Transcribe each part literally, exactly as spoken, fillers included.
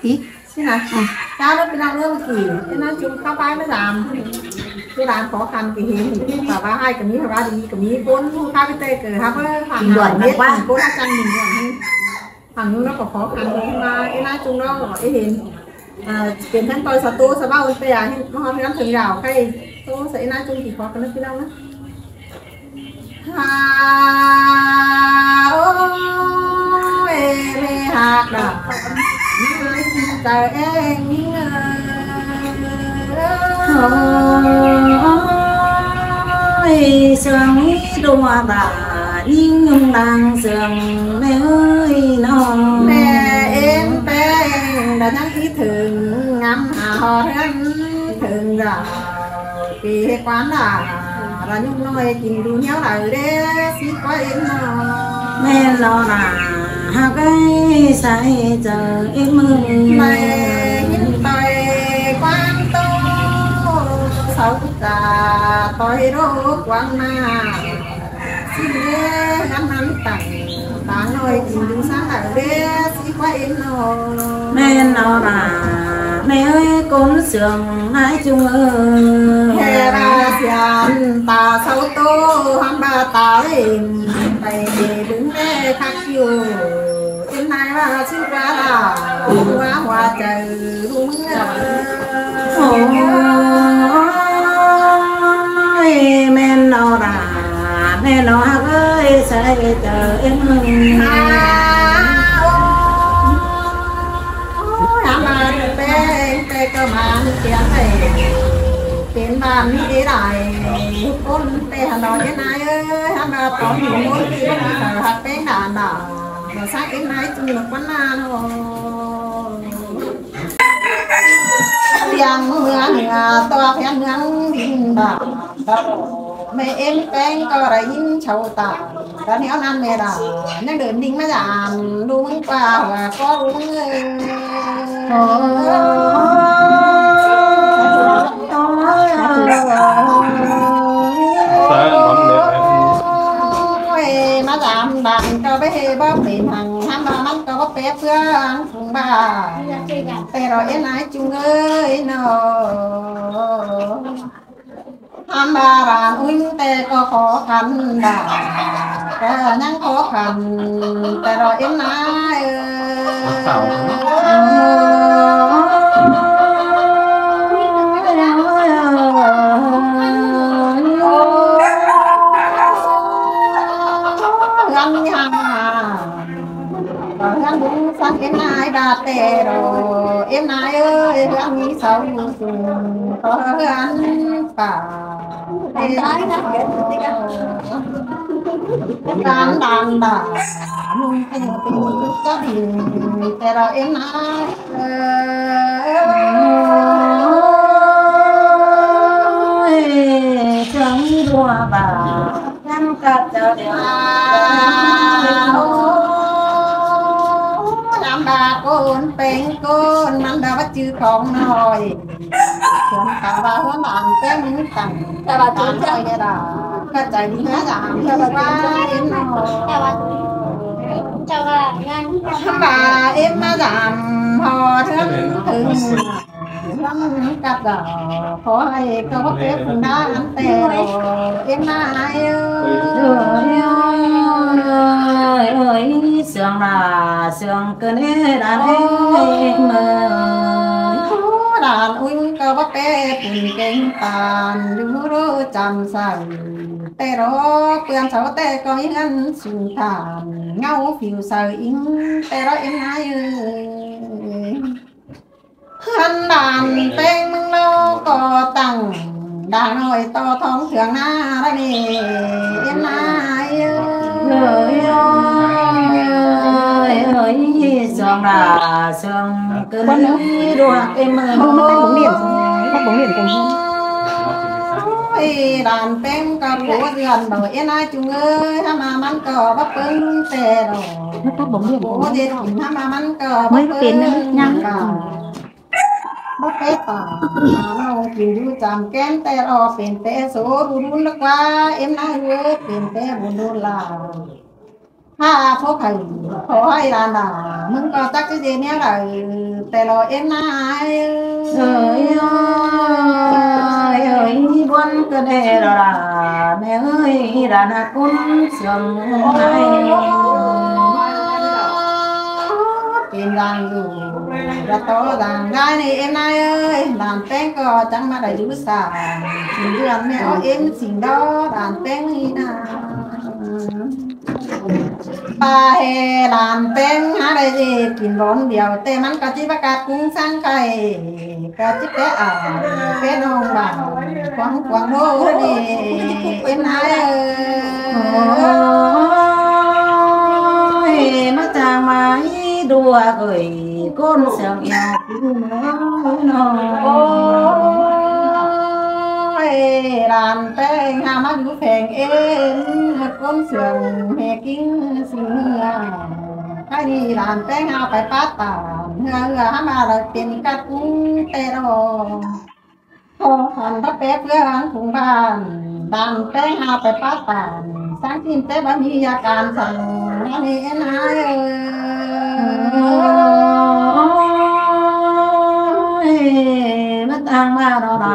Tí. Tí nả. Chao ꞌnớ ꞌpi ꞌnọng ꞌnớ ꞌmự ꞌkị. Té ꞌnớ ꞌchung ꞌkhắm ꞌpái ꞌmá dam. Chứ đam khó khăn kỉ hên, kỉ hên, ꞌva ꞌva ꞌhại kỉ ꞌmí, ꞌva đi kỉ ꞌmí, ꞌcốn ꞌhụ ꞌkhắm ꞌpi ꞌtẹ ꞌcọ ꞌhặp ꞌmá hăng đuổi mết, ꞌcốn ꞌhặp chăng mình đuổi hên. Hăng ꞌnụ ꞌnớ ꞌcọ khó khăn ꞌnớ ꞌmá, ꞌnớ ꞌchung ꞌnớ ꞌcọ ꞌhên. Ờ, pên ꞌtếng ꞌtoi sa tô sa ꞌvạu ꞌtẹ ꞌhên, ꞌmá ꞌhọt ꞌhướn thửng dao khay. Tô sa ꞌnớ ꞌchung kỉ khó khăn ꞌnớ ꞌpi ꞌnọng ꞌnớ. Ha, ôi, mẹ hạt đỏ, trời em ơi. Ôi, sương đua bà, nhung đang sương mẹ ơi nó. Mẹ em bé, đã nhắn ý thường ngắm hà ho thân thường rồi. Kỉ ꞌquám đa, đa ꞌnhung ꞌnọi kin đu ꞌnéo đaư đé, sí ꞌquá ên ꞌnọ. ꞌMen lo đa, ꞌhặc ới sai chaư ên ꞌmự. Đảy kin ꞌtoi ꞌquám tô, sau ta ꞌtoi đô ꞌquám ꞌna. Xin đé ngắm ngắm tẳng, tẳng ꞌnọi kin đu sáng đaư đé, sí ꞌquá ên ꞌnọ. ꞌMen lo đa, mẹ ơi, ꞌcốn sương ꞌnái ꞌchung ơi. Hè đa sian ta sau tô, hăm ꞌva ta ên, ꞌvạy đê bứng đé khắc kiu. Ên ꞌnái ꞌva chứ ꞌva đa, ꞌhua ꞌhua chaư đu ꞌmự ơi. Ôi, ꞌmen lo đa, ꞌmen lo ꞌhặc ới sai chaư ên ꞌmự. À, ôi, hăm ꞌva đi ꞌpéng, ꞌpéng ꞌcọ ꞌmá ꞌnị kiang đảy. Pên ꞌva ꞌnị đé đảy. ꞌCốn ꞌtẹ hả ꞌnọ ên ꞌnái ơi, hăm ꞌva tó ꞌnị ꞌmôn ꞌnị ꞌva ꞌnị thở ꞌhặc ꞌpéng đa đa. Nó sáng ên ꞌnái ꞌchung ꞌnọ ꞌquám ꞌna ꞌnọ. Tiếng mưa mưa to phiến nắng đinh đa. Mẹ em ꞌpéng ꞌcọ đa ꞌnhính sau ta. Đa ꞌnéo ꞌnặn mẹ đa. ꞌNhắng đưn đinh ꞌmá dam. Đu ꞌmứng ꞌquá ꞌva ꞌcọ đu ꞌmứng ơi. Ôi, ꞌmá dam đam ꞌcọ báu hê báu pên hăng. Hăm ꞌva ꞌmắn ꞌcọ báu pên ꞌpưa hăng phung ꞌva. Té ꞌlẹo ên ꞌnái ꞌchung ơi ꞌnọ. Hăm ꞌva đan ꞌunh ꞌtẹ ꞌcọ khó khăn đa, ꞌcọ ꞌnhắng khó khăn, té ꞌlẹo ên ꞌnái ơi. Ôi, ꞌhướn hăng ꞌva ꞌhướn bung sáng ên ꞌnái đa té ꞌlẹo, ên ꞌnái ơi, ꞌhướn ꞌmí sau sung, ꞌcọ ꞌhướn pả. Đan đan đa, ꞌmung ꞌtẹ ꞌpứng ꞌchớ đin, té ꞌlẹo ên ꞌnái ơi. Ôi, chắng đua bà. Ngắm cắp chaư đeo. Ôi, ngắm ꞌva ꞌcốn ꞌpéng ꞌcốn, ꞌmắn đa ꞌva chứ khong ꞌnọi. Chắng ta ꞌva ꞌhướn đan ꞌpéng tẳng. Chắng ꞌnọi ꞌnhá đa. ꞌCọ chaư đi ꞌnhá đa. Chắng ꞌva ên ꞌnọ. Chắng ꞌva ên ꞌmá dam. Hô ꞌhướn thửng. Lắm cắp đa, khỏi ꞌcọ báu pên phung đa ăn té ꞌlẹo, ên ꞌnái ơi. Ơi, ơi, sương đa, sương ꞌcứn ê đa ê mơ. Đan ꞌunh ꞌcọ báu pên phung kéng păn, dú đô chăm săng. Té ꞌlẹo, ꞌpưa sau té ꞌcọ ꞌnhắng sung than, ꞌngáu phiu saư ính, té ꞌlẹo ên ꞌnái ơi. ꞌHướn đan ꞌpéng ꞌmướng ꞌlẹo ꞌcọ tẳng, đa ꞌnọi ꞌto thong thương ꞌná ꞌlẹo ꞌnị, ên ꞌnái ơi. Ơi, ơi, ơi, sương đa, sương ꞌcứn đuac ê mơ. Ôi, đan ꞌpéng ꞌcọ ꞌcú dươn đa ên ꞌnái ꞌchung ơi, hăm ꞌva ꞌmắn ꞌcọ báu pơng té ꞌlẹo. Hăm ꞌva ꞌmắn ꞌcọ báu pơng té ꞌlẹo. Báu pên pả, ꞌnọng kin dú chăm ken té ꞌlẹo, pên té sô đu đun lắc ꞌva, ên ꞌnái ơi, pên té bun đun la. ꞌHa phốc hảư, khói ꞌhại đàn đả, ꞌmứng ꞌcọ chắc chứ ꞌdệt ꞌnéo đảy, ꞌtẹ lo ꞌếm ꞌnái. Ơi, ơi, ơi, ꞌbuôn ꞌcọ đảy lo đả, ꞌmẹ ơi, đàn ꞌhặc ꞌcốn sương ꞌhại. Pên đàn dú, đa tó đàn ꞌnái ꞌnị ꞌếm ꞌnái ơi, đàn ꞌpéng ꞌcọ chắng ꞌmá đảy dú sảng, kin dươn ꞌmẹ ók ꞌếm sing đó, đàn ꞌpéng ꞌnị ꞌna. ꞌPa ꞌhê đàn ꞌpéng ꞌhá đảy ꞌdệt kin bón điêu, ꞌtẹ ꞌmắn ꞌcọ ꞌchí ꞌva ꞌcặt ꞌcúng sáng khay, ꞌcọ ꞌchí pé ải, pé ꞌnọng bản, quảng quảng đô ꞌnị, ꞌếm ꞌnái ơi. Ôi, ꞌmá chang ꞌmá ꞌhí đua ơi, ꞌcốn sương eo kính ꞌnọ. Ôi, đàn ꞌpéng ꞌhá ꞌmá dú pheng ên, ꞌcốn sương eo kính sương eo. Khay ꞌnị đàn ꞌpéng ꞌhá pay pát tản, ꞌhứa ꞌhứa ꞌhá ꞌmá đảy pên ꞌcặt ꞌcúng ꞌtẹ lo. Khói ꞌhại ꞌpéng ꞌphướng phung bản, đàn ꞌpéng ꞌhá pay pát tản, sáng kin ꞌtẹ báu ꞌmí ꞌdệt cản săng, ꞌnị ꞌnái ơi. Ôi, ꞌmá chang ꞌmá lo đả,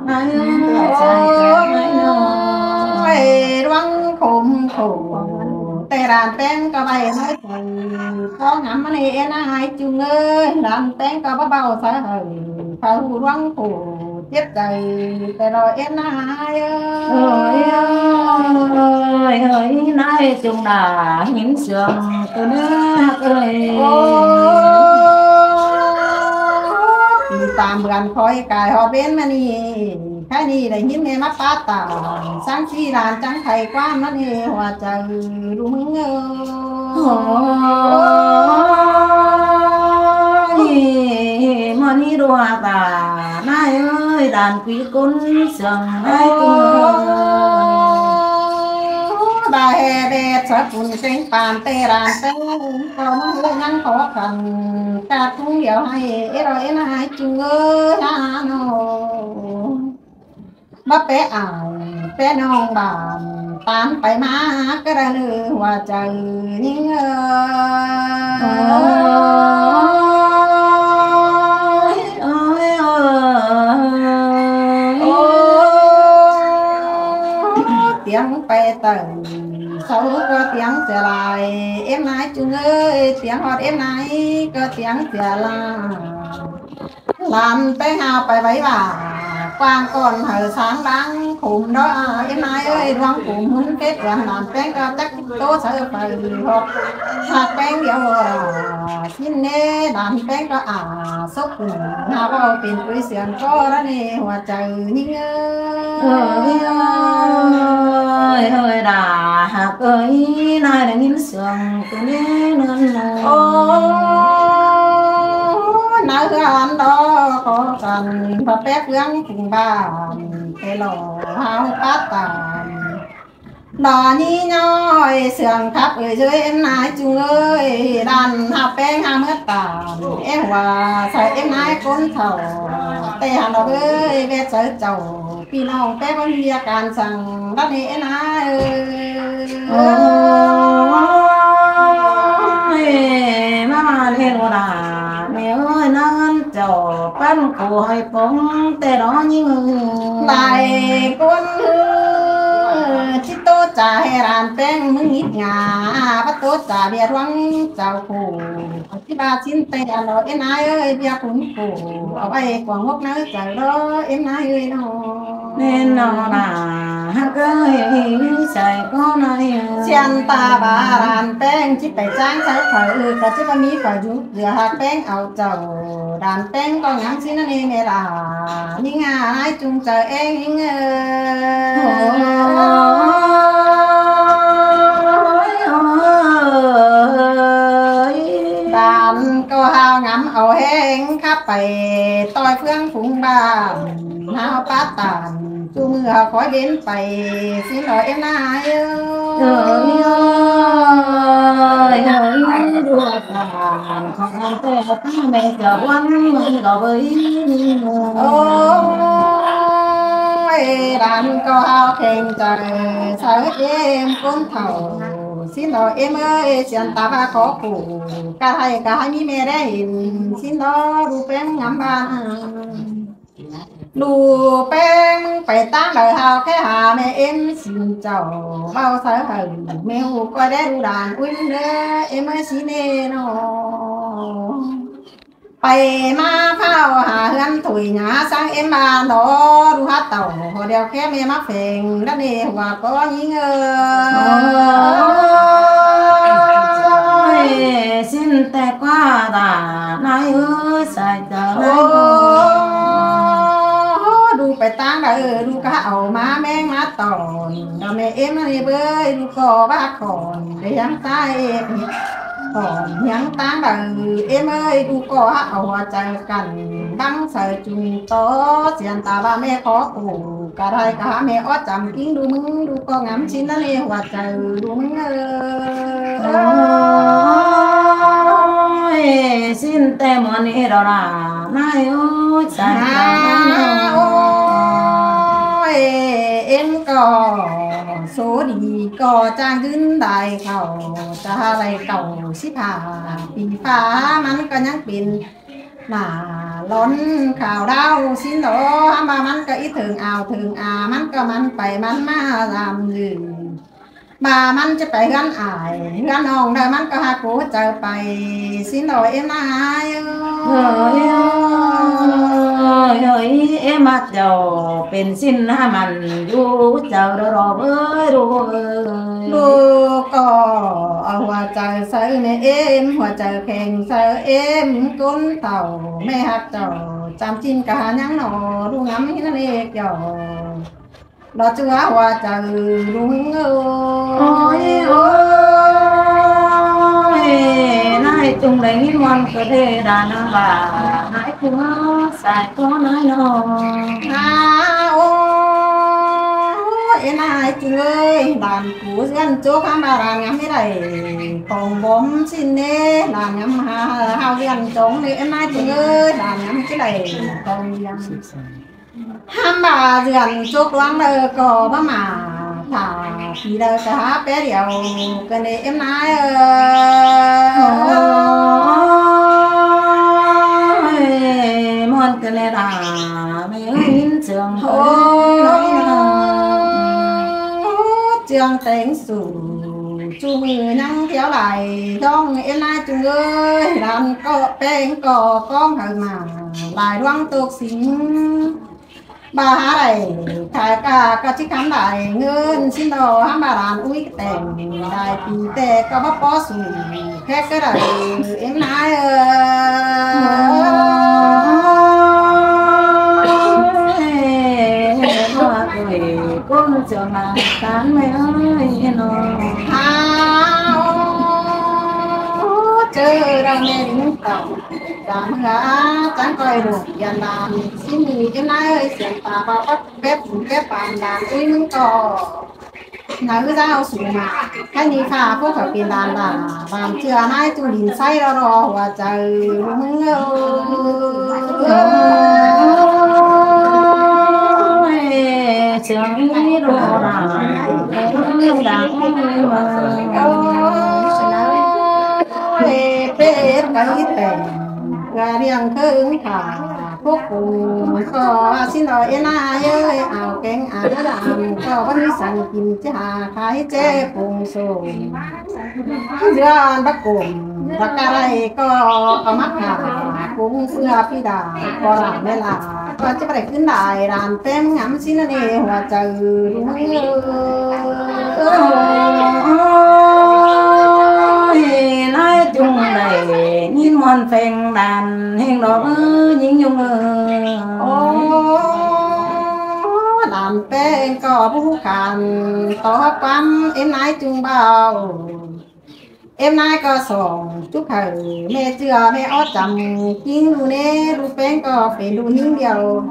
ꞌnái ơi, ꞌchái ꞌchái ꞌnái lo. Ôi, ꞌluống khôm khổ, ꞌtẹ đàn ꞌpéng ꞌcọ ꞌvạy ꞌnái ꞌchai, ꞌcọ ngắm ꞌnị ꞌnái ꞌchung ơi, đàn ꞌpéng ꞌcọ báu báu sáư hảư, phaư ꞌhụ ꞌluống khổ, chếp chaư, ꞌtẹ lo ꞌnái ơi. Ơi, ơi, ơi, ꞌnái ꞌchung đả, ꞌhính sương ꞌcọ ꞌnớ ꞌhặc ơi. Ôi, ꞌpi tam bươn khói cai ꞌhọt ꞌvến ꞌmá ꞌnị, khay ꞌnị đảy ꞌhính ꞌmẹ ꞌmá pát tản, sáng ꞌchí đàn chắng khay ꞌquám ꞌmắn ꞌnị, ꞌhua chaư đu ꞌmứng ơi. Ôi, ꞌmá ꞌnị đua tả, ꞌnái ơi, đàn ꞌquí ꞌcốn sương ꞌhại ꞌcốn. Đa ꞌhê ꞌvệt sáư pun seng pam ꞌtẹ đàn ꞌpéng, ꞌcọ ꞌmá ꞌhứa ꞌnhắng khó khăn, ꞌcặt ꞌcúng điêu ꞌhại, ꞌdệt lo ꞌnái ꞌchung ơi, ꞌhá ꞌnọ. ꞌVa pé ải, pé ꞌnọng bản, tản pay ꞌmá, ꞌcọ đảy ꞌlư ꞌhua chaư ꞌnhính ơi. Ôi, ôi, ôi, ôi. Ôi, tiếng pay tẳng, sau ꞌcọ tiếng sia lai, ꞌếm ꞌnái ꞌchung ơi, tiếng ꞌhọt ꞌếm ꞌnái, ꞌcọ tiếng sia lai. Đàn ꞌpéng ꞌhá pay vảy ꞌva, quảng cỏn hảư sáng đáng khôm đó, ꞌếm ꞌnái ơi, ꞌluống khôm ꞌhướn phết ꞌluống đàn ꞌpéng ꞌcọ chắc ꞌtố sáư pay ꞌhọt. ꞌHặc ꞌpéng điêu, ꞌsịn ꞌnê đàn ꞌpéng ꞌcọ ả, sốc ꞌnưng ꞌhá báu pên ꞌcúi sương ꞌcọ đó ꞌnị, ꞌhua chaư ꞌnhính ơi. Ơi, ơi, đả ꞌhặc ơi, ꞌnái đảy ꞌhính sương ꞌcọ ꞌnớ ꞌnớ. Ôi, ꞌnái ꞌhướn đó khó khăn, ꞌva pé ꞌphướng phung bản, ꞌtẹ lo ꞌháo pát tản. Lo ꞌnị ꞌnọi sương khắp ơi ꞌdới ꞌếm ꞌnái ꞌchung ơi, đàn ꞌhạp ꞌpéng ꞌhá ꞌmứa tản, ꞌếm ꞌhua sáư ꞌếm ꞌnái ꞌcốn thảu, ꞌtẹ hả lo ơi, ꞌvét sáư chảu. ꞌPi ꞌnọng pé báu ꞌmí ꞌdệt cản săng, đắt ꞌnị ꞌnái ơi. Ôi, ꞌmá ꞌmá ꞌlế lo đả, ꞌmẹ ơi, ꞌnán chảu pắn khổ ꞌhại póng ꞌtẹ đó ꞌnhính ơi. Lai ꞌcốn ư, ꞌchí ꞌtố chả ꞌhê đàn ꞌpéng ꞌmứng nhít ngả, báu ꞌtố chả ꞌviạk ꞌluống chảu khổ. ꞌChí ꞌva ꞌsịn ꞌtẹ lo ꞌnái ơi, ꞌviạk khốn khổ, au ꞌvạy quảng hốc ꞌnớ chaư đó, ꞌnái ơi ꞌnọ. ꞌNen ꞌnọ đả ꞌhặc ơi, sai ꞌcọ ꞌnọi ơi. ꞌSian ta ꞌva đàn ꞌpéng ꞌchí pay chắng sáư phaư, ꞌcọ ꞌchí ꞌva ꞌmí phaư dú, ꞌdứa ꞌhặc ꞌpéng au chảu. Đàn ꞌpéng ꞌcọ ngắm ꞌsịn ꞌnị ꞌmẹ đả, ꞌnhính ꞌnái ꞌchung chaư ꞌeng ꞌnhính ơi. Ôi, ôi, ôi. Đàn ꞌcọ ꞌháo ngắm au ꞌhéng khắp pay ꞌtoi ꞌphướng phung bản, ꞌháo pát tản, ꞌchu ꞌmự ꞌháo khói bến pay, ꞌsịn lo ꞌếm ꞌnái ơi. Ơi, ơi, ơi, đua tản, khói ăn ꞌtẹ ꞌmẹ chảu ꞌquắn ꞌmắn lo bới. Ôi, đàn ꞌcọ ꞌháo kheng chaư, sáư ꞌếm ꞌcốn thảu. ꞌSịn ꞌnọ ꞌếm ơi, siên ta ꞌva khó khổ, ꞌcọ hảư ꞌcọ hảư ꞌmí ꞌme đảy hên. ꞌSịn ꞌnọ ꞌlụk ꞌpéng ngắm ꞌva, ꞌlụk ꞌpéng ꞌmứng pay ꞌtáng đaư hao khék hả ꞌme ꞌếm ꞌsịn chảu, ꞌvạu sáư hảư ꞌme ꞌhụ ꞌcoi đé ꞌlụk đan ꞌuôn ꞌnớ ꞌếm ơi ꞌsịn ꞌnớ ꞌnọ. Pay ꞌmá ꞌphạo hả ꞌhướn thôi ꞌnhá ꞌsướng ꞌếm ꞌva ꞌnọ, ꞌlụk hák tảu hảư điêu khék ꞌme ꞌmá pheng đa ꞌnị ꞌhua ꞌcọ ꞌnhính ơi. Ôi, ꞌsịn ꞌtẹ ꞌquá ta nai ơi, sai ta nai ơi. Ôi, ꞌlụk pay ꞌtáng đaư ꞌlụk ꞌcọ au ꞌmá ꞌmếng ꞌmá tỏn, đa ꞌme ꞌếm ꞌnị bới ꞌlụk ꞌcọ ꞌva khỏn đảy ꞌhiếng ꞌtáng ꞌếm, khỏn ꞌhiếng ꞌtáng đaư ꞌếm ơi, ꞌlụk ꞌcọ hảư au ꞌhua chaư căn băng sáư chung tó. Siên ta ꞌva ꞌme khó khổ, ꞌcọ hảư ꞌcọ hảư ꞌme ók chăm ꞌkính ꞌlụk ꞌmứng, ꞌlụk ꞌcọ ngắm ꞌsịn ꞌnớ ꞌnị ꞌhua chaư ꞌlụk ꞌmứng ơi. Ôi, ꞌsịn ꞌtẹ ꞌmuôn ꞌnị ꞌlẹo đa nai ơi, sai ta nai ơi. Ôi, ꞌếm ꞌcọ số đi ꞌcọ chắng dưn đảy khảu, chả đảy khảu síp hả pi ꞌphạ, ꞌmắn ꞌcọ ꞌnhắng pên nả lón khảu đao. ꞌSịn ꞌnọ hák ꞌva ꞌmắn ꞌcọ ꞌí thơng ao thơng a, ꞌmắn ꞌcọ ꞌmắn pay ꞌmắn ꞌmá dăm dưn. ꞌVa ꞌmắn ꞌchí pay ꞌhướn ải ꞌhướn ꞌnọng đaư ꞌmắn ꞌcọ hảư ꞌcọ chaư pay. ꞌSịn ꞌnọ ꞌếm nai ơi. Ôi, ôi, ꞌếm ꞌmá chảu pên ꞌsịn hả ꞌmắn dú chaư đo đo ới ꞌlụk ơi. ꞌLụk ꞌcọ au ꞌhua chaư sáư ꞌme ꞌếm, ꞌhua chaư pheng sáư ꞌếm ꞌcốn thảu ꞌme ꞌhặc chảu, chăm ꞌchịn ꞌcọ ꞌnhắng ꞌnọ ꞌlụk ngắm ꞌnị ꞌnớ ꞌnị ꞌkiu. Lo ꞌchưa ꞌhua chaư ꞌlụk ꞌmứng ơi. Ôi, ôi, nai chung đảy ꞌnghín ꞌmuôn ꞌcọ đảy đa nai ꞌva, nai ꞌchưa sai ꞌcọ nai ꞌnọ. Hả, ôi, ꞌnị nai chung ơi, đan cu dươn chốc hák ꞌva đan ngắm ꞌmí đảy khong bom ꞌsịn ꞌnị, đan ngắm hả hao dươn chông ꞌnị ꞌnị nai chung ơi, đan ngắm ꞌchí đảy khong dươn. Hák ꞌva dươn chốc ꞌluống đaư ꞌcọ báu mả, thả pi đaư ꞌcọ hák pé điêu ꞌcọ ꞌnị ꞌếm nai ơi. Ôi, ꞌmuôn ꞌcọ ꞌnị đa ꞌme ơi ꞌnhính ꞌsướng ơi. Ôi, ꞌsướng téng sủ, ꞌchu ꞌmự ꞌnhắng thiếu lai ꞌtóng ꞌếm nai chung ơi, đan ꞌcọ ꞌpéng ꞌcọ ꞌcóng hảư mả lai ꞌluống tốc sính. ꞌVa hả đảy khai ꞌcọ ꞌcọ ꞌchí khắm đảy ꞌngớn ꞌsịn ꞌnọ hák ꞌva đan ꞌuí ꞌcọ tẻng đảy pi ꞌtẹ ꞌcọ báu ꞌpó sủ khék ꞌcọ đảy ꞌếm nai ơi. Ôi, ôi, ôi, ôi, ôi, ôi. Hả, ôi, ꞌchớ đa ꞌme đính tỏng dáng hả, chắng ꞌcoi đổ dàn đàn ꞌsịn ꞌnị ꞌếm nai ơi, siên ta ꞌva báu kép kép bàn đàn ꞌuí ꞌmứng ꞌcọ. Nả ꞌhứ dao sủ mả, khék ꞌnị ꞌphạ ꞌpứng khảu pên đàn đả, bàn ꞌchưa nai chung đin ꞌsáy ꞌlo ꞌlo ꞌhua chaư ꞌlụk ꞌmứng ơi. Ôi, ꞌchưa ꞌnị ꞌlụk đa, đa, đa, ôi, pết cái tẻng, gà điêng khớng khả, phúc cùng ꞌcọ ꞌsịn ꞌnọ ꞌếm nai ơi, ao kéng ao đa đam ꞌcọ báu ꞌmí săng kin ꞌchí hả khai ꞌchế phung sổ. ꞌDứa ăn bác cốm, bác ca ꞌlạy ꞌcọ, ꞌcọ mắc hả, phung ꞌsứa phi đa, ꞌcọ đam ꞌme lả, ꞌcọ ꞌchí báu đảy ꞌcứn đảy đam têm ngắm ꞌsịn ꞌnị ꞌhua chaư ꞌlụk ꞌmứng ơi. Ôi, nai chung đảy ꞌnghín ꞌmuôn pheng đan ꞌhéng ꞌlọ ꞌmự ꞌnhính ꞌnung ơi. Ô, đam pheng ꞌcọ báu khan, tó ꞌquám ꞌếm nai chung báu. Ém nái ꞌcọ sỏng chúc hảư ꞌme ꞌchưa ꞌme ók chăm ꞌkính ꞌlụk ꞌnê, ꞌlụk ꞌpéng ꞌcọ pên ꞌlụk ꞌnhính điêu.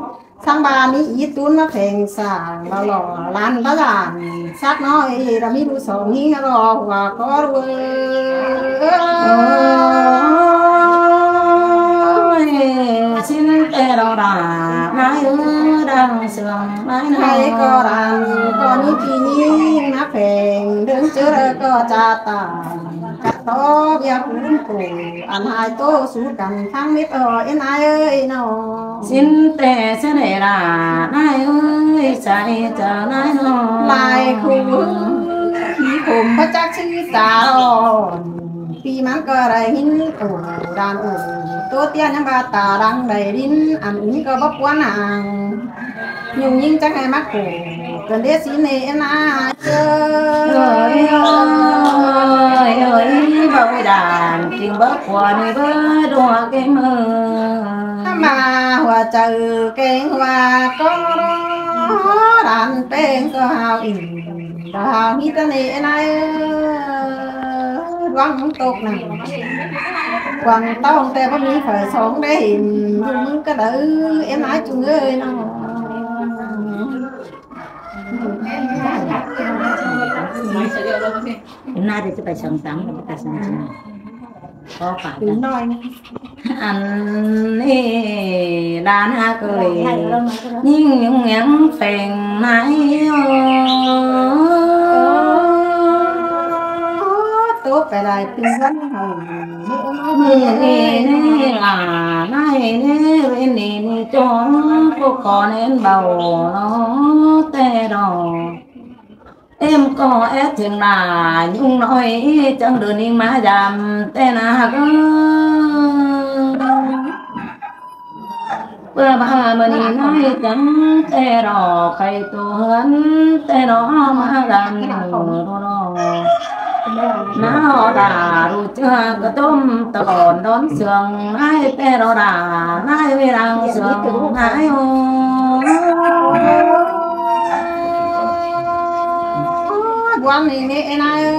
Sắng ꞌva ꞌmí í ꞌtún ꞌmá pheng sảng lỏ lỏ ꞌlan bá dản sắc ꞌnọi, ꞌlạ ꞌmí ꞌlụk sỏng ꞌnhính ꞌlọ ꞌhua ꞌcọ ꞌlụk ơi. ꞌSịn ꞌtẹ ꞌlọ đa nái ư, đang sương nái nái ꞌcọ đang ꞌcọ ꞌmí ꞌpi ꞌnhính ꞌmá pheng, đương ꞌchớ ꞌcọ ꞌTo ꞌchạ ta, cắp tó ꞌviạk ꞌcốn khổ, ăn ꞌhại ꞌtố sú căn ꞌphắng mết ꞌo ꞌen ải ơi ꞌnọ. Sính ꞌtẹ ꞌsứ đảy ꞌlạ, ꞌnái ơi, sai chaư ꞌnái ꞌnọ. Lai khổ, ꞌpi khổm ꞌpá chắc ꞌsứ ta ꞌlọn. ꞌPi ꞌmắn ꞌcọ đảy ꞌhịn ổ, đàn ổ, ꞌtố ꞌtiến ꞌnhắng ꞌva ta đang đảy đin, ăn ứn ꞌcọ báu ꞌpuốn nẳng. ꞌNhung ꞌnhính chắc ꞌhại mắc khổ, cơn đế sính ꞌnị ꞌen ải. Ơi ơi, ơi, báu đàn, chính báu ꞌpuốn ꞌnị báu đua cái mơ. Hăm ꞌva hua chaư kéng hua ꞌcọ đàn ꞌpéng ꞌcọ hao ỉn, đàn hao ꞌhịt ꞌnị ꞌen ải. Quảng tốc nẳng, quảng tốc ꞌtẹ báu ꞌmí phải sống đé ỉn, ꞌmứng ꞌcọ đảy ꞌen ải ꞌchung ơi ꞌnọ. Hôm nay thì tôi phải sẵn sàng, tôi phải sẵn sàng. Có phải không? Ăn ꞌnị đàn ꞌhặc ơi, ꞌnhính ꞌnhắng ꞌphắng ꞌnái ơ. Tố phải đảy ꞌpứng ꞌhắn hả? ꞌNị ꞌnị ꞌnị ꞌnị ꞌnị chong ꞌcọ ꞌcọ ꞌnén báu ꞌnọ ꞌtẹ ꞌnọ. Em ꞌcọ é theng ꞌlạ ꞌnhung ꞌnọi, chắng đưn ꞌnhính ꞌmá dăm ꞌtẹ ꞌnạ ꞌhặc ơ. ꞌPưa ꞌva ꞌmự ꞌnị ꞌnái chắng ꞌtẹ ꞌnọ, khay tô ꞌhướn ꞌtẹ ꞌnọ ꞌmá dăm ꞌnọ. ꞌNa ꞌo đả ꞌlụk ꞌchưa ꞌcọ tôm tỏn đón sương ꞌnái ꞌtẹ ꞌnọ đả ꞌnái ꞌviạk đang sương ꞌnái ơ. Ôi, ꞌquám ꞌnị ꞌnị ꞌen ải ơi.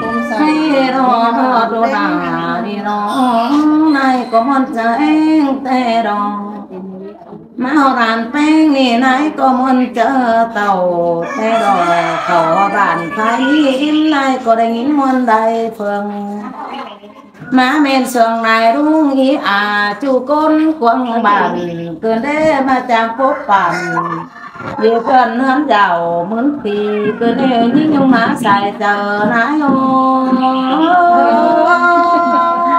Khum sai ꞌnọ ꞌnọ đô đà đi ꞌnọ, ꞌnái ꞌcọ ꞌmuôn chaư ꞌen ꞌtẹ ꞌnọ. ꞌMá ꞌhọ đàn ꞌpéng ꞌnị ꞌnái ꞌcọ ꞌmuôn chaư tảu ꞌtẹ ꞌnọ. Khảu ꞌhọ đàn thái ꞌnị ꞌnái ꞌcọ đảy ꞌnghín ꞌmuôn đảy phương. ꞌMá ꞌmen sương nải ꞌlung ꞌí a ꞌchu ꞌcốn cuông bản, cơn đế ꞌmá chang phốp bản. Đi ꞌphớn ꞌhướn dảo ꞌmứn phi, cơn đế ꞌnhính ꞌnhung ꞌmá sai chaư ꞌnái ơ.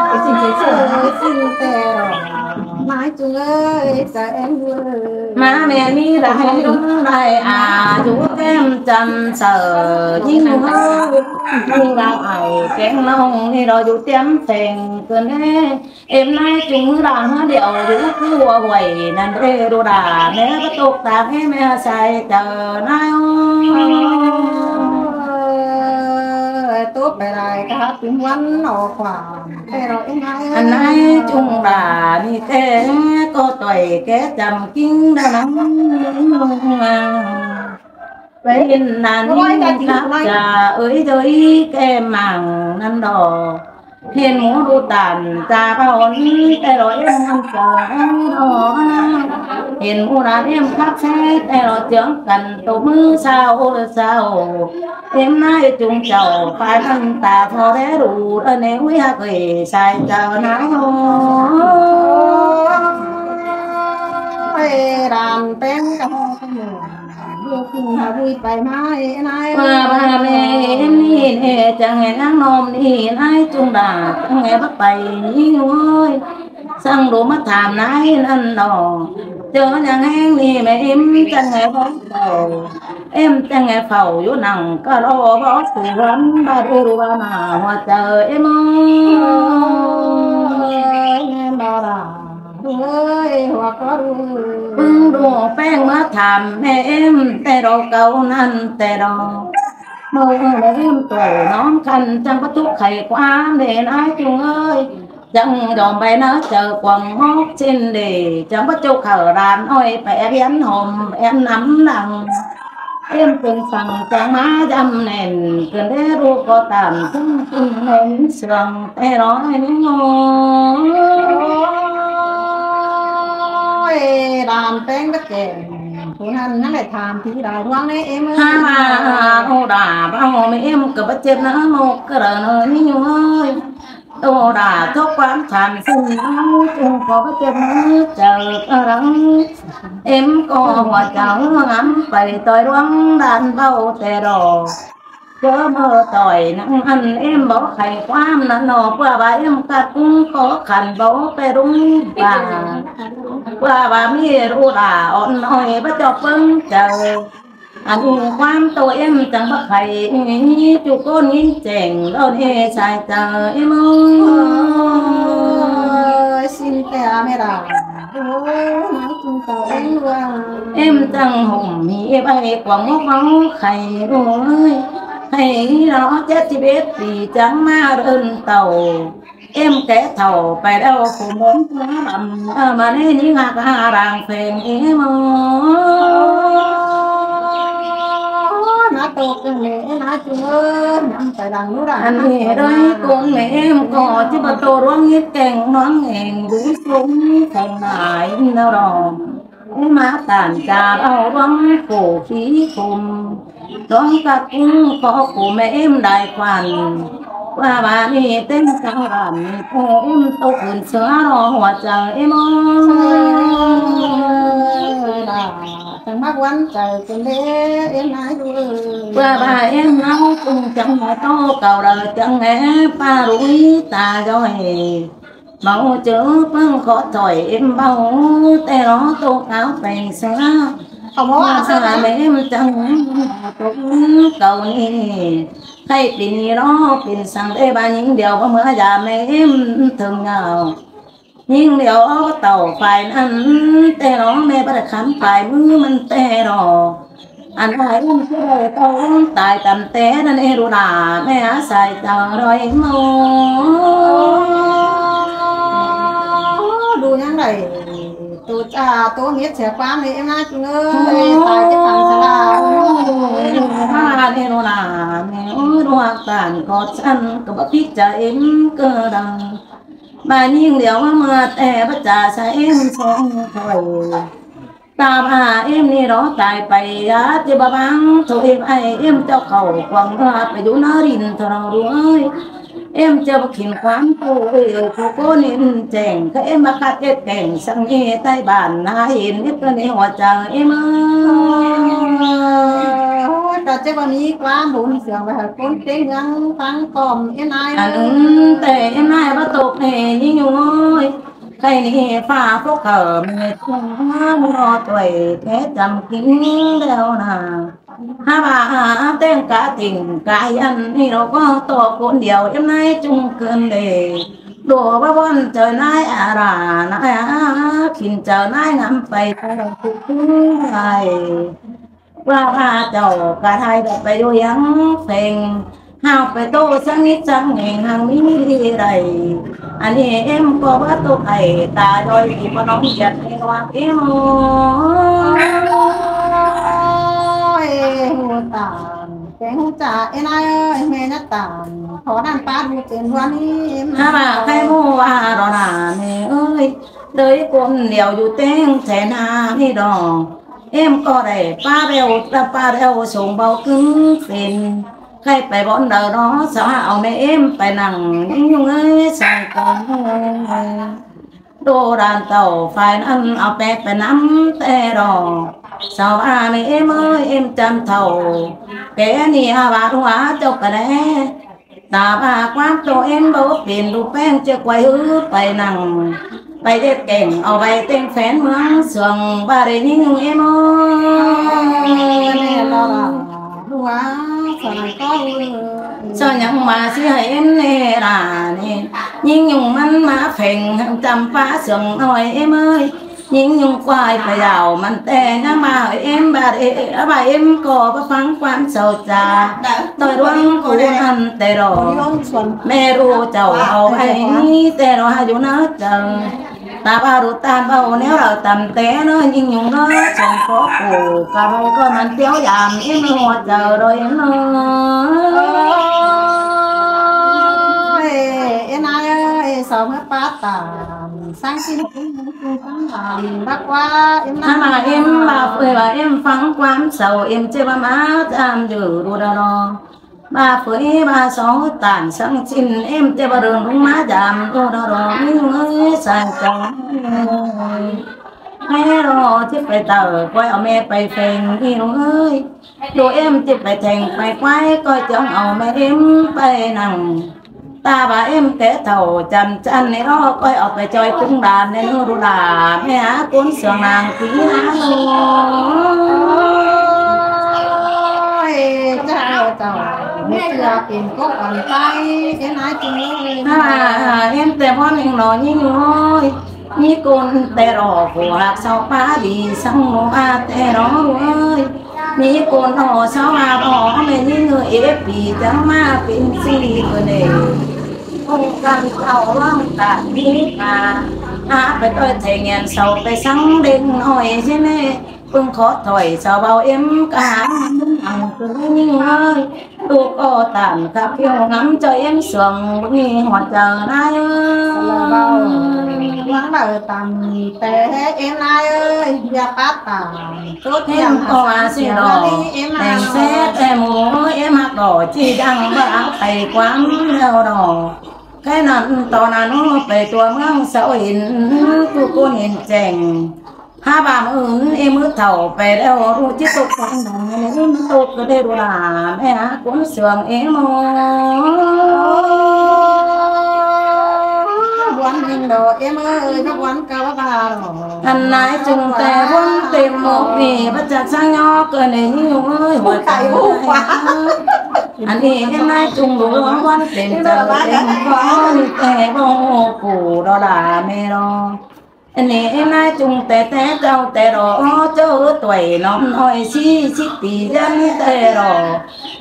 Ôi, xin ꞌchưa, xin ꞌtẹ ꞌnọ. ꞌNái ꞌchung ơi, sai ꞌen ơi. ꞌMá ꞌmen ꞌmí đảy ꞌlung đảy a dú tém chăm saư, ꞌnhính ꞌnhung ơi, ꞌnhính đảy ải kéng ꞌnọng ꞌnị ꞌnọ dú tém pheng cơn đế. Êm ꞌnái ꞌchung ꞌhứ đà ꞌhứ điẻo dú ꞌcú ua huổi ꞌnặn đế đô đà ꞌmé báu tốc táng ꞌmé sai chaư ꞌnái ơ. Ôi, tốc phải đảy cá ꞌpứng ꞌmuôn ꞌnọ khuôn. Ăn ꞌnái ꞌchung đà ꞌnị ꞌtẹ ꞌcọ ꞌtoi ké chăm ꞌkính đa nắng. Bên ꞌnặn khắp chả ới ꞌdới ké mảng ꞌnặn đỏ. Hên mú đu tản chả báu ꞌnặn ꞌtẹ đỏ êm ngăn chả đỏ. Hên mú đàn êm khắp xe ꞌtẹ đỏ chướng căn tô ꞌmứ sao ôi sao. Êm ꞌnái ꞌchung chảu phải ꞌnặn ta thọ đé đủ đa nê ꞌuí ꞌhặc ơi sai chaư ꞌnái ơ. Ôi, đàn ꞌpéng ꞌcọ ꞌmá ꞌhụ ꞌmá ꞌhụ pay ꞌmá ꞌnị ꞌnái. ꞌPưa ꞌva ꞌmá ꞌnị ꞌnị chắng ꞌnhắng ꞌnọm ꞌnị ꞌnái ꞌchung đà chắng báu pay ꞌnị ơi. Săng đu ꞌmá tham ꞌnái ꞌnặn ꞌnọ. ꞌChớ ꞌnhắng ꞌhéng ꞌnị ꞌmá êm chắng báu pay. Êm chắng phảu dú nẳng ꞌcọ ꞌlo báu sư ꞌhướn báu đu ꞌva ꞌmá hua chaư êm ơi. Ôi, hua ꞌcọ đu. ꞌPứng đu ꞌpéng ꞌmá tham ꞌmá êm ꞌtẹ đỏ cáu ꞌnặn ꞌtẹ đỏ. ꞌMự ꞌmá êm ꞌtội ꞌnóng căn chắng báu tốc khay ꞌquám đê ꞌnái ꞌchung ơi. Chắng dom bay ꞌnớ chaư cuông mốc ꞌchịn đê, chắng báu ꞌchọ khảu đàn ôi pay ꞌén hom ꞌén nắm lăng. Êm pên săng chắng ꞌmá dăm nẻn, cơn đế đu ꞌcọ tản ꞌchưng ꞌchưng nẻn sương ꞌtẹ đỏ ꞌnị ơ. Ôi, đàn ꞌpéng báu chẻng. Phủ ꞌnặn ꞌnhắng đảy tham phi đà ꞌluống ꞌnị êm ơi. Há ꞌva đô đà báu ꞌmá êm ꞌcọ báu chếp ꞌnớ mốc ꞌcọ đảy ꞌnị ơi. Đô đà tốc ꞌquám tham sưng ꞌnớ ꞌchung ꞌcọ báu chếp ꞌnớ chaư ꞌcọ đảy. Êm ꞌcọ hua chaư ngắm pay ꞌtoi ꞌluống đàn báu ꞌtẹ đỏ. ꞌchớ ꞌmự ꞌtoi ꞌnặn ăn ꞌếm báu khay ꞌquám ꞌnặn ꞌnọ, ꞌpưa ꞌva ꞌếm ꞌcặt ꞌcúng khó khăn báu ꞌpẹ ꞌlung ꞌva, ꞌpưa ꞌva ꞌmí ꞌlụk ꞌlạ ón ꞌnọi báu ꞌchọ ꞌpứng chaư. Ăn ꞌquám ꞌtố ꞌếm chắng báu khay ꞌchu ꞌcốn ꞌnghín chẻng ꞌlón ê sai chaư ꞌếm ơi. Ôi, xin tè mẹ đà. Ôi, nói chung tàu ꞌếm luôn. ꞌếm chắng hủm hí ꞌvạy quảng mốc máu khay ꞌlụk ơi. Khay ꞌnị nó chết ꞌchí bết pí chắng ꞌmá ơn tàu. ꞌếm kẻ thảu pay đaư phủ mớn ꞌmá băm, ơ, ꞌmá ꞌnị ꞌnhính ꞌhặc ꞌhá rang pheng ꞌếm ơi. Ôi, ná tô cưng mẹ, ná cưng ơi, năm phải đằng lũ đằng ăn ꞌnị đôi ꞌcốn mẹ ꞌếm ꞌcọ ꞌchí báu tô ꞌluống ꞌhịt keng ꞌluống ên dú sung pheng nải ꞌnớ ꞌlọ. ꞌMá tản chả ꞌlẹo ꞌluống khổ khí khum, ꞌluống ꞌcặt ꞌcúng khó khổ mẹ ꞌếm đảy khoản. ꞌPưa ꞌva ꞌnị ꞌtếng chắng bản ꞌnị ꞌpưa ꞌếm tô ứn sứa ꞌló hua chaư ꞌếm ơi. Chắng mắc ꞌquám chaư cưng đé ꞌếm ái ꞌlụk ơi. ꞌPưa ꞌva ꞌếm ꞌháu ꞌcúng chắng hua tô cau đaư chắng é ꞌpá rúi ta doi. Báu ꞌchớ ꞌpứng khó thỏi ꞌếm báu, té ꞌló tô cáo peng sứa. Khảu mó ꞌmá ꞌsứa sá ꞌva mẹ ꞌếm chắng tô cau ꞌnị. Khay pên ꞌnị ꞌló pên săng đé ꞌva ꞌnhính điêu báu ꞌmứa dăm mẹ ꞌếm thưng ngao. ꞌNhính điêu tảu phải ꞌnặn, té ꞌló mẹ báu khắm phải ꞌmứ ꞌmắn té ꞌló. Ăn ái ꞌlung ꞌchí đảy tau ꞌlung tai tăm té ꞌnặn ê ꞌlụk ꞌlạ, mẹ ꞌhá sai chaư đôi ꞌmá. Đu ꞌnhắng đảy, tô chả tô ꞌmết sia ꞌquám ꞌnị ꞌếm ná cưng ơi, tai chết phẳng sa la. ꞌLụk ꞌlạ, mẹ ơi, ꞌlụk tản ꞌcọ chăn ꞌcọ báu phít chaư ꞌếm ꞌcọ đaư. ꞌVa ꞌnhính điêu ꞌmá ꞌmưa té báu chả sa ꞌếm song thỏi. Ta ꞌva ꞌếm ꞌnị ꞌló tai pay dá ꞌchí báu báng tô ꞌếm ái ꞌếm chảu khảu quảng ꞌva pay dú ꞌnớ đin tô ꞌlụk ơi. ꞌếm ꞌchớ báu khỉn ꞌquám tô ơi ơi, tô ꞌcốn ꞌnị chẻng, ꞌkhạy ꞌếm báu khắt ết kẻng săng ê tai bản ná hên ết ꞌcốn ꞌnị hua chaư ꞌếm ơi. Ôi, ta ꞌchớ báu ꞌmí ꞌquám bun siêng ꞌva hảư ꞌcốn ꞌtếng ꞌmướng ꞌphắng khom ꞌếm ái. Ăn ơi, té ꞌếm ái báu tốc ê ꞌnhính ꞌnung ơi. Khay ꞌnị phả phốc khảu mẹ ꞌchua ꞌmưa ꞌtoi té chăm kin đéo ná. ꞌHá ꞌva ꞌtếng cá tỉnh cá ăn ꞌnị ꞌló ꞌcọ tô ꞌcốn điêu ꞌếm ái ꞌchung cơn đê. Đổ báu ꞌvón chaư ꞌnái a ra ꞌnái a khỉn chaư ꞌnái ngắm pay ta đảy ꞌcú ꞌcú lai. ꞌPưa ꞌva chảu cá thai đảy pay dú ꞌhiếng pheng. Hảư pay tô săng ꞌnị săng ꞌnhính hăng ꞌmí đi đảy. Ăn ꞌnị ꞌếm ꞌcọ báu tô khay ta doi đi báu ꞌnóng ꞌdệt ꞌnị ꞌló ꞌếm ơi. Ôi, hu tản, té hu chả ꞌên ai ơi, mẹ ꞌnhá tản, khó đàn pá đu chến ꞌhuan ꞌnị ꞌếm ꞌná. ꞌHá ꞌva khay hu a ꞌló ná mẹ ơi, đới ꞌcốn điêu dú ꞌtếng chén ha ꞌnị ꞌló. ꞌEm ꞌcọ đảy pá ꞌlẹo, ta pá ꞌlẹo sông báu ꞌcứn pên. Khay pay bón đaư ꞌnó, sa ꞌva au mẹ ꞌếm pay nẳng, ꞌnhính ꞌnung ơi, sai ꞌcọ. Đô đàn tảu phải ꞌnặn au pé pay nắm té ꞌló. Sa ꞌva mẹ ꞌếm ơi, ꞌếm chăm thảu. Pé ꞌnị a ꞌva ꞌlua chảu pay đé. Ta ꞌva ꞌquám tô ꞌếm báu pên đu ꞌpéng ꞌchớ quay ꞌhứ pay nẳng. Pay ꞌdệt kẻng au pay ꞌtếng phén ꞌmướng sương ꞌva đảy ꞌnhính ꞌnung ꞌếm ơi. Mẹ ꞌló ꞌlạ, ꞌlua, sa ꞌnhắng ꞌcọ ꞌlua. Sa ꞌnhắng ꞌmá ꞌsí hảư ꞌếm ꞌnị ꞌlạ ꞌnị. ꞌNhính ꞌnung ꞌmắn ꞌmá pheng chăm pá sương ꞌnọi ꞌếm ơi. ꞌNhính ꞌnung quay pay dảo ꞌmắn té ꞌnhắng ꞌmá hảư ꞌếm ꞌva đảy, ꞌva ꞌếm ꞌcọ báu ꞌphắng ꞌquám sau cha. ꞌToi ꞌluống ꞌcú ăn té ꞌló. Mẹ ꞌlụk chảu au ꞌvạy té ꞌló hảư dú ꞌnớ chaư. Ta ꞌva đu ꞌtan báu ꞌnéo đaư tăm té ꞌnớ ꞌnhính ꞌnung ꞌnớ chắng có khổ. Ca ꞌvạy ꞌcọ ꞌmắn ꞌtiếu dăm ꞌếm ꞌló hua chaư đôi ꞌnớ. Ôi, ꞌên ai ơi, sau ꞌmứa pá tả. Sáng xin ꞌcú ꞌmứa ꞌcú ꞌphắng dăm bác ꞌquá, ꞌếm ꞌná. ꞌHá ꞌva ꞌếm ꞌva phơi ꞌva ꞌếm ꞌphắng ꞌquám sau ꞌếm ꞌchớ ꞌva ꞌmá dăm dử đu đa đo. ꞌVa phơi ꞌva sau tản sáng xin ꞌếm ꞌchớ ꞌva đơng ꞌlung ꞌmá dăm đu đa đo. ꞌNhính ơi, sai ꞌcọ. Hé ꞌló ꞌchí pay tảu ꞌcoi au ꞌme pay pheng ꞌnị ꞌlụk ới. ꞌLụk ꞌếm ꞌchí pay theng pay ꞌquái ꞌcoi chong au ꞌme ꞌếm pay nẳng. Ta ꞌva ꞌếm té thảu chăn chăn ꞌnị ꞌló ꞌcoi au pay ꞌchoi ꞌpứng đan ꞌnị ꞌlụk đa. ꞌMẹ hák cốn sương nẳng pí hák ꞌlụk. Ôi, chao chao. ꞌMẹ ꞌchưa pên cốc ón pay, ꞌếm ái ꞌchư ới. À, ꞌếm té ꞌmón ꞌnịnh ꞌnọ ꞌnhính ới. ꞌNhí cốn té ꞌló phủ ꞌhặc sau pá đi săng ꞌnụ ꞌmá té ꞌló ꞌlụk ới. ꞌNhí cốn ꞌnọ sau ꞌmá ꞌló ꞌmẹ ꞌnhính ới ꞌpí chắng ꞌmá pên sí ꞌcọ ꞌnị. Ông căn sau ꞌlóng tả ꞌnị ꞌmá. Hák pay ꞌtoi thẻ nghen sau pay săng đen ꞌnọi ꞌchí ꞌmẹ. ꞌPứng khó thỏi sau báu ꞌếm cá háng nẳng ꞌcứ ꞌnhính ới. ꞌLụk ꞌcọ tản khắp phiêu ngắm ꞌchoi ꞌếm sương bưng ꞌnị hua chaư nai ới. Sau báu ꞌmá đaư tản té ꞌếm nai ới, ꞌviạk pát tản. Chốt ꞌếm hiểm ꞌcọ hạt ꞌva sí sương đỏ, ꞌnị ꞌếm tẻng ái sét ới. Té mú ꞌếm hák đỏ ꞌchí dăng báu áo khay quán ꞌlẹo đỏ. Khay ꞌnặn ꞌto ꞌnặn pay tua ꞌmướng sau hên, ꞌchu cốn hên chẻng. Hák bam ứn ꞌếm ứn thảu pay ꞌlẹo ꞌlụk ꞌchí tốc quán nẳng ꞌnị ứn tốc ꞌcọ đảy đu đa. ꞌMẹ hák cốn sương ꞌếm ới. Bón ꞌnhính đỏ ꞌếm ới, bón cá bá ba đỏ. Ăn nái chung té bón têm mốc ꞌnị, báu chắc săng ꞌnhó ꞌcọ ꞌnị ꞌnhính ới, hua chaư nai ới. Ăn ꞌnị ꞌếm nái chung đu bón têm chaư têm bón té bón phủ đo đa ꞌme đo. Ăn ꞌnị ꞌếm nái chung té té chảu té đo, ꞌchớ ꞌtoi ꞌnọm ꞌnọi sí síp pí dăn té đo.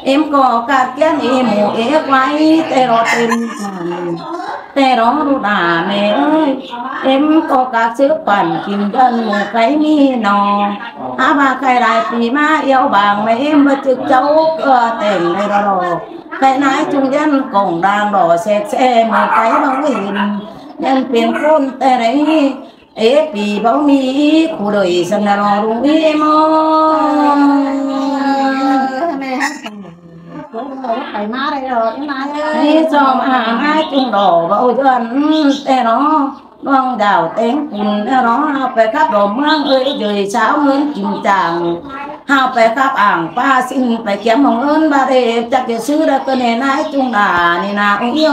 ꞌEm ꞌcọ cát kiến ꞌi mú ꞌi ꞌquái té đo têm chản. Té đo đu đa ꞌme ới. ꞌEm ꞌcọ cát sứ păn kin dăn mú cáy ꞌmí ꞌnọ. Hák ꞌva khay lai pí ꞌmá yau bang ꞌme ꞌem báu chứk chảu ꞌcọ tẻng đảy đo đo. Khay nái chung dăn cỏng đang đo sét sé mú cáy báu hên. Dăn pên cốn té đảy. Ê, pí báu ꞌmí, khu đuổi sân đa lo đúng ý em ơi. Phải má đây rồi, em má đây. Ý, cho mà hai chung đỏ báu dần, té nó, ꞌluống đảo téng cun, té nó, phải khắp đỏ mương ơi, rồi sao mướn chim chàng. Hao pay khắp ảng ꞌpa ꞌsịn pay kiém mong ơn ba đê chắc ꞌchư sứ đa ꞌcọ ꞌnị nái chung đa ꞌnị na ung ꞌiêu.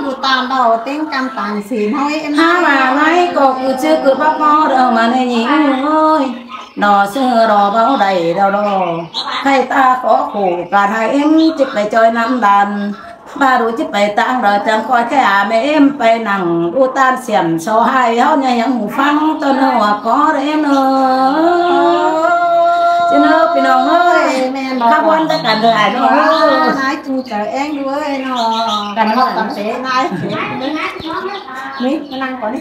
Đu ꞌtan đo ꞌtếng căm tang ꞌsịn ꞌhới ꞌếm. Hák ꞌva nái ꞌcọ ꞌcứ ꞌchư ꞌcứ báp ꞌmo đaư ꞌma ꞌnị ꞌnhính ới. Đo sứ đo báu đảy đo đo. Khay ta khó khổ cả hai ꞌếm ꞌchí pay ꞌchoi ꞌnăm đan. Ba đu ꞌchí pay ꞌtáng đaư chắng ꞌcoi khay a ꞌme ꞌếm pay nẳng đu ꞌtan siẻm so hai ꞌháu ꞌnhá ꞌnhắng mú phắng ꞌtọn ꞌnớ ꞌcọ đaư ꞌếm ꞌnớ. ꞌChư ꞌnớ ꞌpi ꞌnọng ơi. Khắp ꞌquán chắc căn đaư ai ꞌnớ. Nái chung chảu ꞌéng đu ới ꞌnớ. Căn ꞌhọt tăm té nái. ꞌNị, ꞌnăng ꞌcọ ꞌnị.